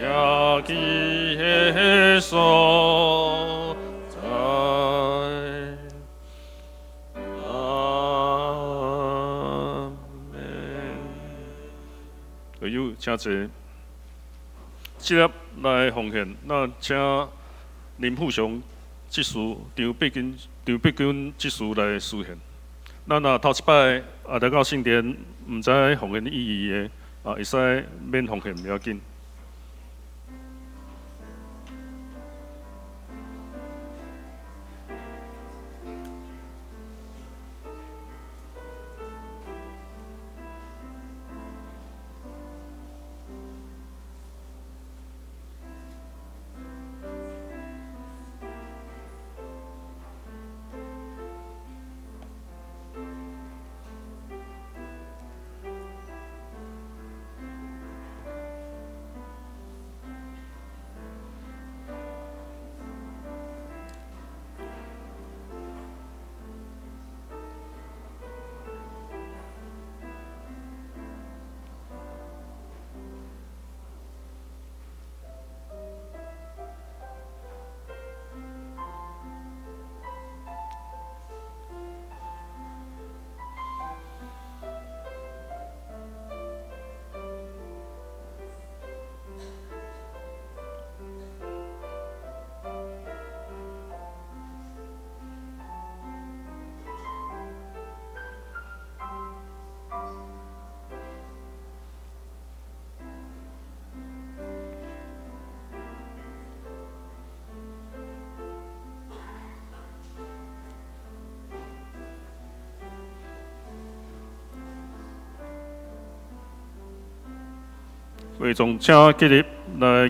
去的所在。阿們。朋友，請坐。這粒來奉獻，咱請林富雄執事張碧君、張碧君執事來司獻。咱若頭一擺啊來到聖殿，毋知奉獻意義的，啊會使免奉獻，袂要緊。會眾請起立來吟奉獻的詩。煞來來報告，報告大先，啊，咱來讀今仔日的金句，啊，佇孫孫仔的上後面，啊，我來讀一遍，啊，請會友來讀兩遍。若是上帝有用聖神共共咱顯明伊，因為聖神透徹萬事，佮上帝深奧。哥林多前書2章10節，請。咱掀開這部頭一篇，咱啊，頂禮拜咱聚會的情形，啊，佮後禮拜咱事奉的人員，啊，咱家己來注意，家己看。啊，第二啊，啊，咱是週間啊團契的聚會，佮教育部的課程，佮主流的聚會的時間，啊，佮地點，啊，請咱家己來看。啊，第三頁，咱家庭小組是啊，每禮拜三、禮拜。禮拜三啊，暗時8點吼，咱啊各小組的聚會的地點啊，佮啊住址哦，咱來看吼。啊，第四頁佮第五頁是咱小組的大項啊事項吼。啊，咱啊為著咱的兄弟啊，咱來啊代禱。啊，第六頁咱奉獻的名冊若有毋對，來請請彼个長執來啊更正。啊，第七頁消息報告。啊，第一吼，本主日是啊復活節的第六主日吼。第二，咱關懷部的會議呢，佇啊12點鐘頂晝12點啊，佇701吼會議室來召開。啊，請部員來出席來參加。啊，第三，教育部的會議啊，嘛佇中晝12點半，佇705會議室來召開。啊，請部員來出席來參會。第四，行政部的會議佇下晡7點半，然後佇702的會議室來召開，啊，請部員來出席來參會。啊，下主日5月28，啊，第一，啊是後主日是玉山神學院的奉獻主日，啊，咱啊歡迎李定穎牧師來佮本會來請安來分享，啊，請咱鄉兄弟呢為著玉山神學院的事工來關心啊，代禱奉獻。啊，第二，啊後主日啊是傳道部的會議吼，欲佇中晝12點半，佇702會議室來召開，啊，請部員來出席來參會。教會消息。啊，第二，哦，媽媽合唱團佮啊𪜶音樂的分享發表會，欲佇5月28吼，下晡2點，佇4樓禮拜堂來主舉辦吼。那歡迎咱兄弟來欣賞。第三，啊，教育部第5期的社區啊華語班啊，欲佇6月24開始吼，每禮拜六啊上午10點到11點半，佇705教室來上課。咱歡迎兄弟佮福音的朋友來報名。第四，啊，5月28佮29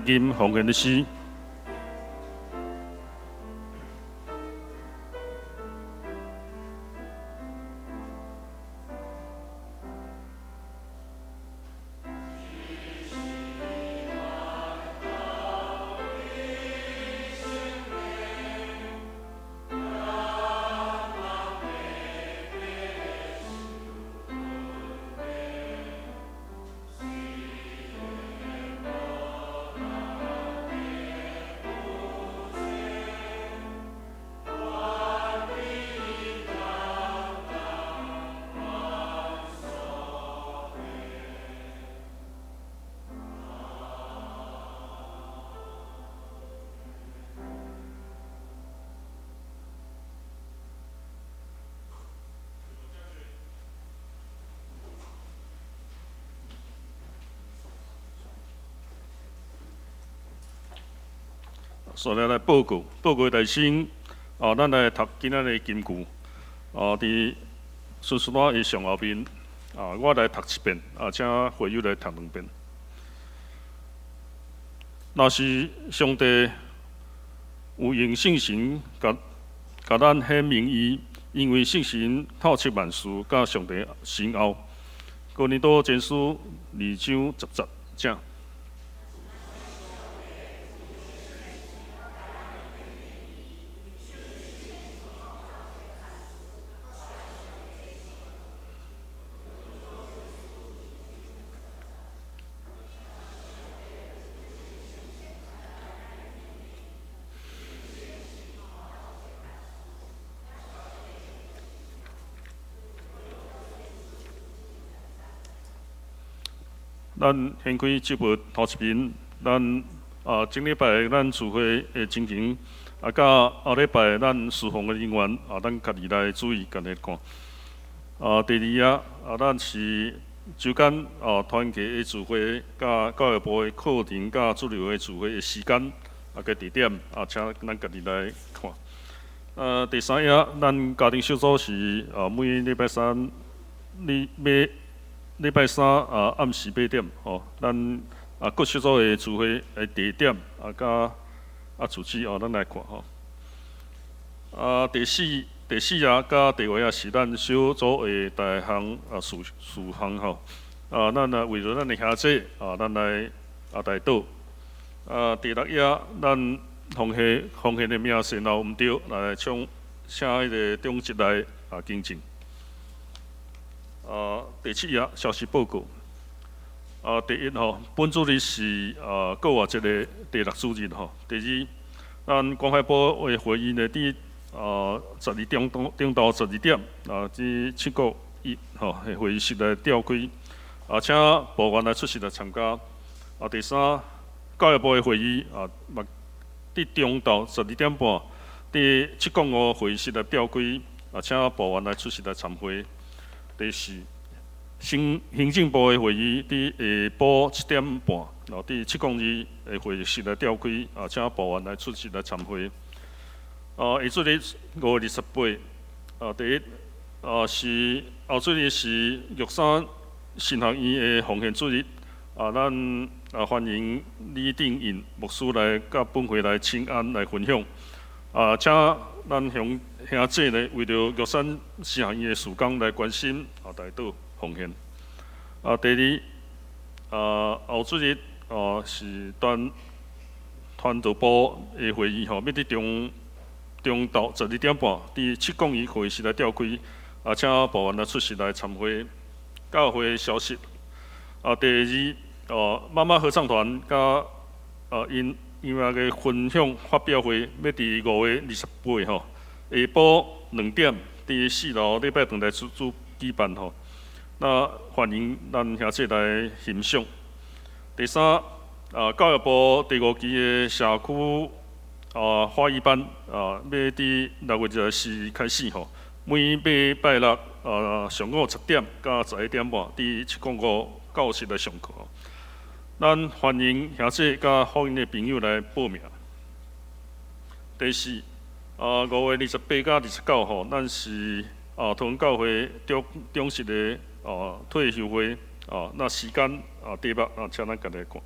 吼，咱是啊，桃園教會中式的啊退休會，哦，那時間啊，題目啊，請咱家己來看。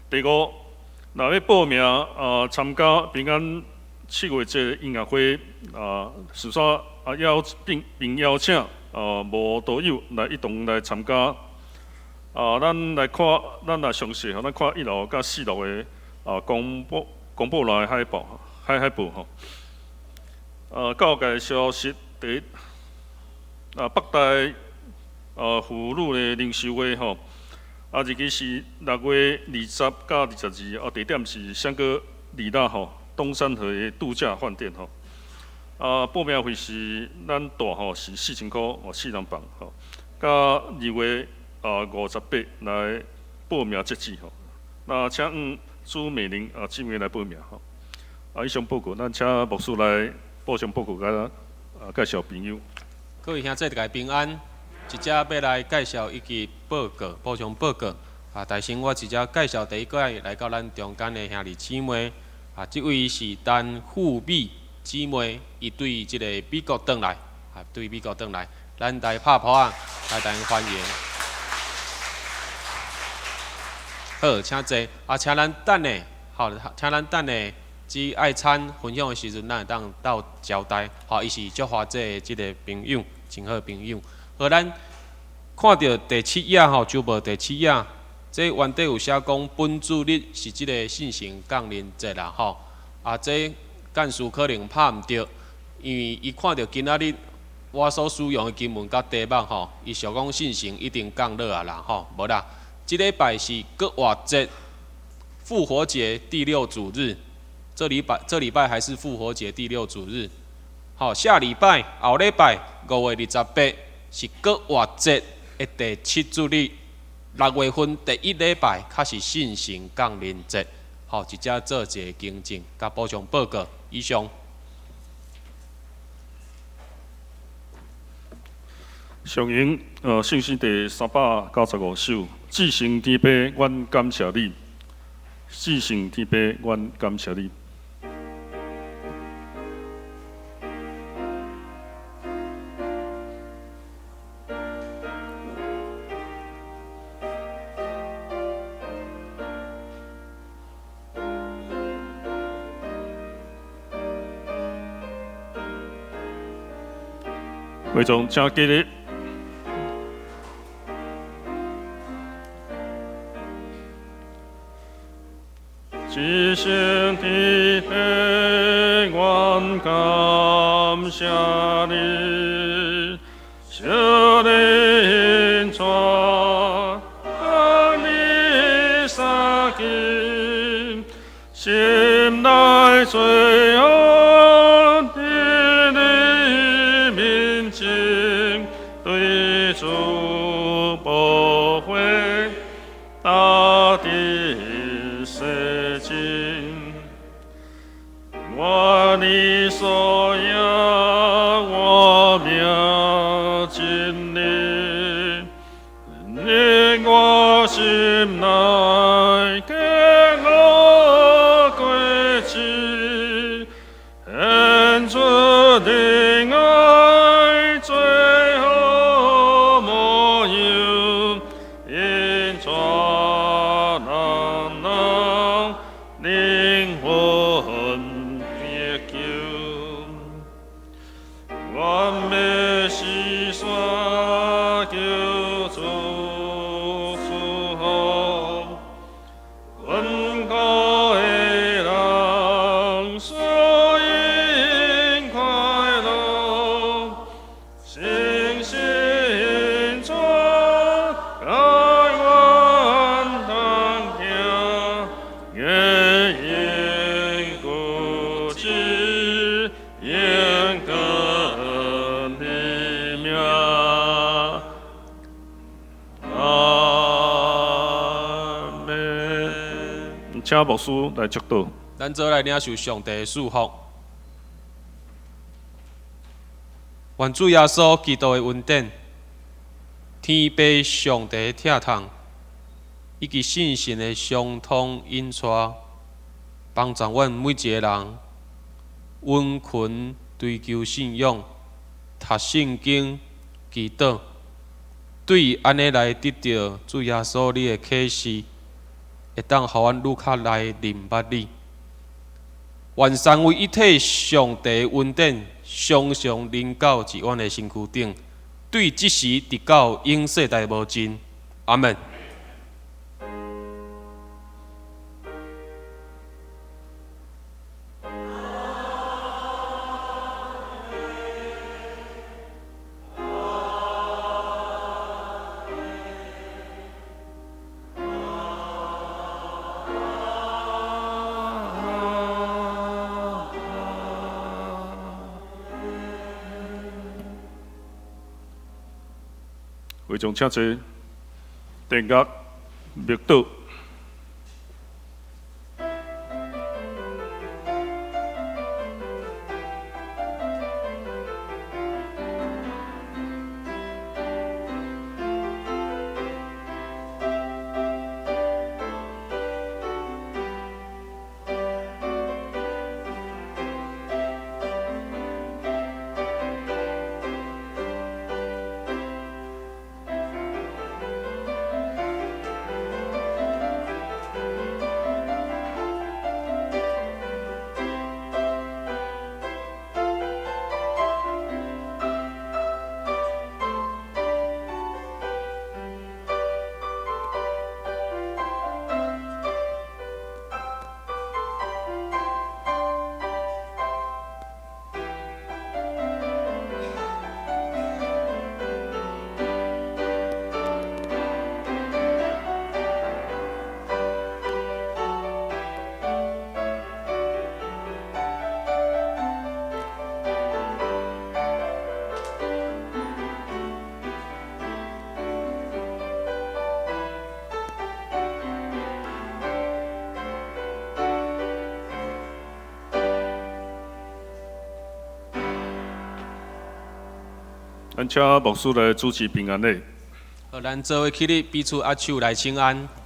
第五，若欲報名啊，參加平安七月節音樂會啊，事先啊邀並邀請啊無道友來一同來參加。啊，咱來看，咱來詳細吼，咱看一樓佮四樓的啊公布欄海報，海報吼。教界消息第一，啊北大婦女的靈修會吼，啊日期是6月20佮22，啊地點是香格里拉吼冬山河的度假飯店吼。啊報名費是咱大吼是4000箍哦，四人房吼，佮2月58來報名截止吼。那請朱美玲啊姊妹來報名吼。啊以上報告，咱請牧師來補充報告，佮介紹朋友。各位兄弟大家平安。這節欲來介紹以及報告，補充報告。啊，首先我直接介紹第一個來到咱中間的兄弟姊妹。啊，這位是陳富美姊妹，伊對這個美國轉來，啊，對美國轉來，咱來拍噗仔，來共𪜶歡迎。好，請坐。啊，請咱等下，好，請咱等下，只愛餐分享的時陣，咱會當鬥招待。好，伊是足華姐的這個朋友，真好朋友。好，咱看著第七頁吼，周報第七頁，這原底有寫講本主日是這个聖神降臨節啦吼。啊，這幹事可能拍毋著，因為伊看著今仔日我所使用的經文佮題目吼，伊想講聖神一定降落啊啦吼，無啦。這禮拜是復活節，復活節第六主日，這禮拜還是復活節第六主日。好，下禮拜後禮拜5月28是復活節的第七主日，6月份第一禮拜較是聖神降臨節。好，這才做一个更正，佮補充報告。以上。上引聖詩第395首，至聖天父，阮感謝你。至聖天父，阮感謝你。會眾請起立。至聖天父，阮感謝你，聖靈帶你相見，心內最安佇你面前，對主寶血大地洗淨，我你所要我命真理，你我心內給我過去，顯出的愛最好模樣，引帶人人靈魂得救。願欲施山求主賜福，困苦的人所因快樂，信心主共阮同行，願因故知應得你名。阿們。請牧師來祝禱。咱做來領受上帝的祝福。願主耶穌基督的恩典、天父上帝的疼痛，以及聖神的相通引帶，幫助阮每一个人殷勤追求信仰、讀聖經、祈禱，對按呢來得著主耶穌你的啟示，會當予阮愈較來認捌你。願三位一體上帝的恩典，常常臨到佇阮的身軀頂，對這時直到永世代無盡。阿門。會眾請坐，殿樂默禱。咱請牧師來主持平安禮。好，咱做伙起立，彼此握手來請安。